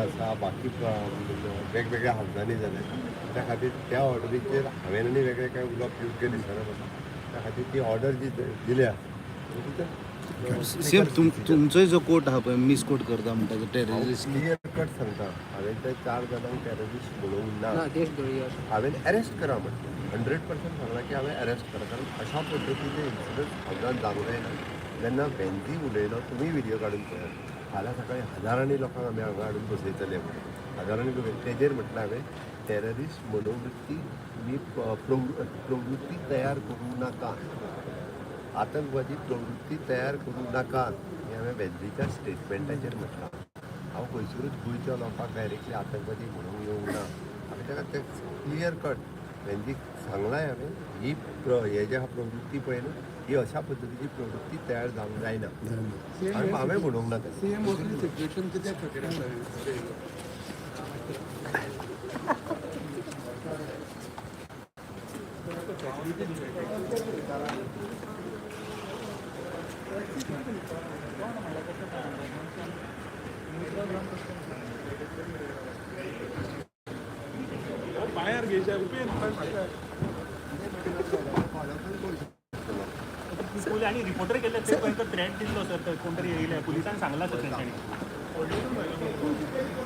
आसा, बाकी वेगवेगळ्या हावजांनी जाले. त्या खातीर त्या ऑर्डरीचेर हांवें आनी वेगळें कांय उलोवप योग्य दिसना म्हाका. त्या खातीर ती ऑर्डर जी दिल्या ती सेम तुमचोय जो कोट आहा पळय, मिसकोट करता म्हणटा तो हांव टेररिस्ट. क्लियर कट सांगता, हांवें त्या चार जाणांक टेररिस्ट म्हणूंक ना. ना, देशद्रोही अशें. हांवें अरेस्ट करा म्हटलें. 100% सांगलां की हांवें अरेस्ट करा, कारण अशा पद्दतीचे इन्सिडंट हांगा जावंक जायना. जेन्ना वेन्झी उलयलो, तुमी व्हिडियो काडून पळयात, फाल्यां सकाळी हजारांनी लोकांक आमी हांगा हाडून बसयतले म्हणून. हजारांनी लोक तेजेर म्हटलें हांवें, टेररिस्ट मनोवृत्ती तुमी प्रवृत्ती तयार करूं नाका, आतंकवादी प्रवृत्ती तयार करूं नाकात, हें हांवें वेन्झीच्या स्टेटमेंटाचेर म्हटलां. हांव खंयसरूच गोंयच्या लोकांक डायरेक्टली आतंकवादी म्हणूंक येवंक ना. हांवें ताका तें क्लियर कट वेन्झीक सांगलां. हांवें ही हे जे आहा प्रवृत्ती पळय न्हू, ही अशा पद्दतीची प्रवृत्ती तयार जावंक जायना आनी हांवें म्हणूंक ना तें. सीएम, असली सिच्युएशन कित्याक खातीर आसा? पांयार घेयचे उपेन. आनी रिपोर्टर केल्ले ते खंय थ्रेट दिल्लो सर, कोण तरी येयले, पुलिसान सांगला सर तेंच्यांनी.